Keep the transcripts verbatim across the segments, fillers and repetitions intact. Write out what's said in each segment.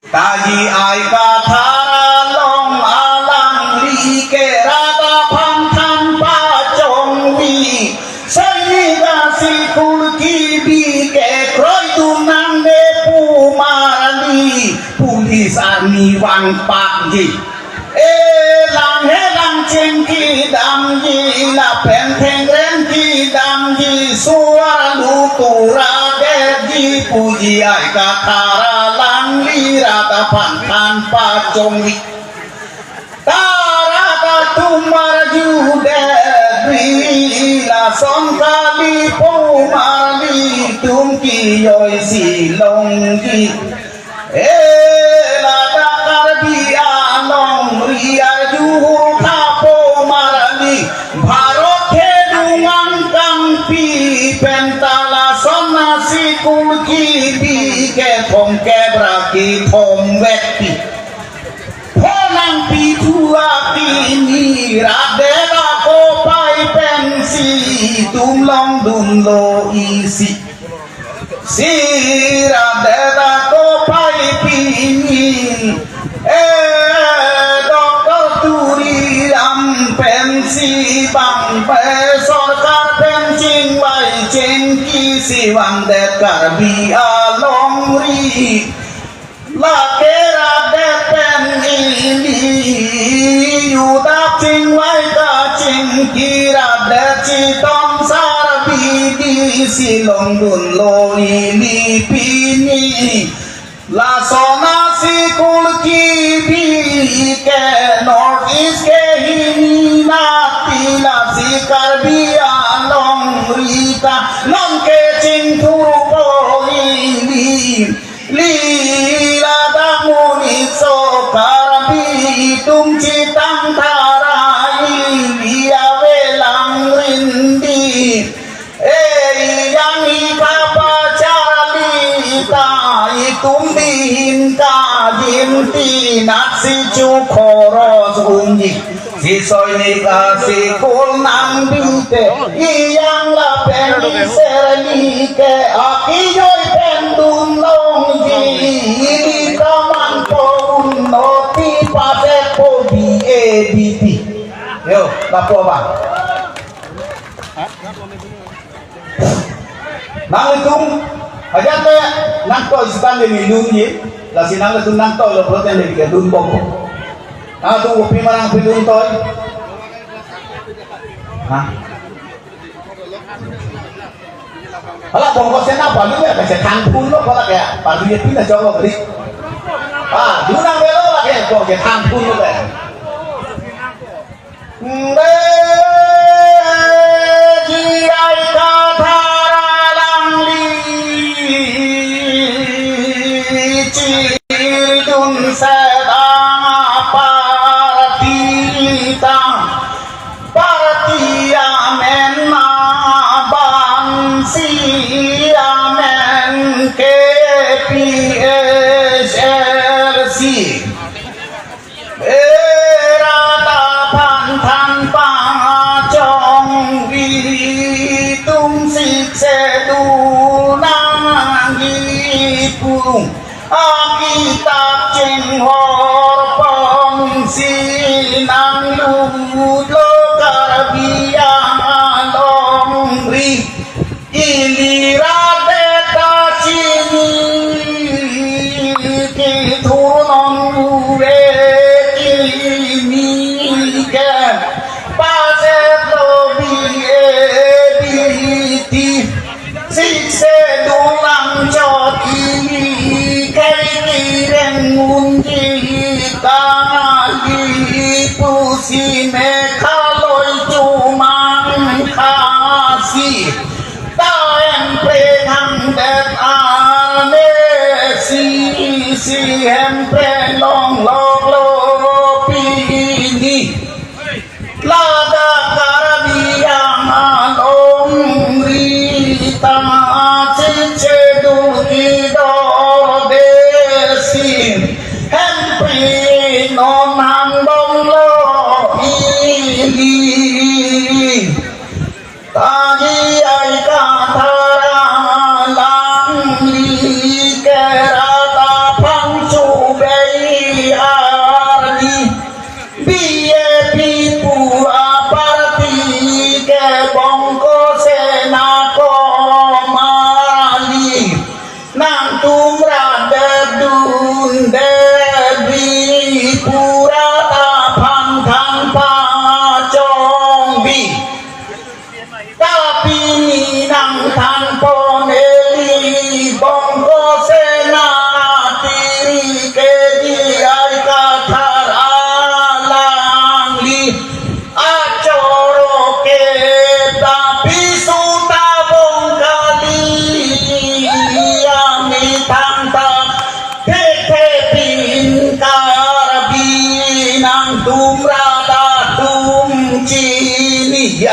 Taji ai kathar along alangli ke rat aphan than pachongvi. Sainik asikul kebi ke kroidun nangne pu marli, police army vangpakji. E lang he lang cheng kedamji, lapen thengren kedamji, suar lutura detji, puji ai kathar alangli rat aphan than pachongvi. Ta rat atum arjudetri, lason kali pu marlitum kijoisi longji. E ladak Karbi alongri arju hurtha pu marli, Bharat kedung angkangpi pen ta lason asikul kebi kethom kebra kethom vekpi. Pho nangpi thu akimi, rat det akopai pensi itum longdunlo isi. Si rat det akopai pini, e Doctor Tuliram pensi bang pe sorkar pen chingvai chingki si vangdet Karbi alongri. Lake rat det pen ili, jutang chingvai kachingki rat det chiton sarbidi si longdunlo ili pini. Lason asikul kebi ke North East ke hini nati, lasi Karbi alongri ta non ke chingthurpo ili. Ili ladak monit so Karbi atum chitang tharai ili avelang rindi. E ijang ika pacharli ta itum bihin kajinti natsi chu khoros ungji. Si sainik asikul nangdute, ijang lapen iser ni ke akijoi pen dun longji, ili kaman po unnoti pasekpo B A B P. Yo, lapu abang. Nanglitum, ajat ke nangtoi sitame neli dunji, lasi nanglitum nangtoilo pulote neli ke dunbom. Nangtum kopi ma nangpidun toi? Ha? Hala bongkos sena palu ya, kachethan phunlo, hala ke, palu ya pina choklo kali. Ah, dunang velo lake, bongkos than phunlo ke. Nde jirai kathar alangli chirdun sedang aparti ta, parti amen ma bansi amen K P H L C. Era ta phan than pachongvi tum sikse dunangji pu akitap chinghor ponsi nanglutlo Karbi alongri. Ili rat det ta chini kithur non ure kimi ke pasetlo B A B T. Sikse dulang chot ili kai kireng unji kali pusi Meghalaya chomang Khasi. Ta hempre thang det arme si, si hempre longloklo pini. Ladak Karbi Anglong rita chiche dul ido desi hempre non hangbomlo ili. Taji ai kathar alangli ke rat aphan chube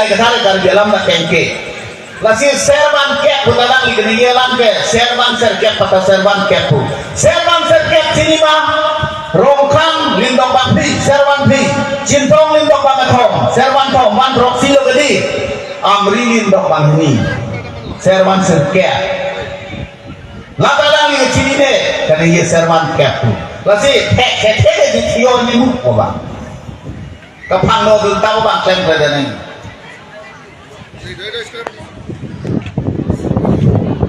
Kethare Karbi alam ta kengke. Lasi servan kep pu ta alangli keningje alam ke, servan serkep pu ta servan kep pu. Servan serkep chini ma, Rongkhang lindok bang phli, servan phli, Chinthong lindok bang kethom, servan thom, van throksi lo kedi, Amri lindok bang hini, servan serkep. Lata alangli chinine, keningje servan kep pu. Lasi thek thek thek di thior ni mu ko bang. Kaphang no dun tau bang klem kre daneng.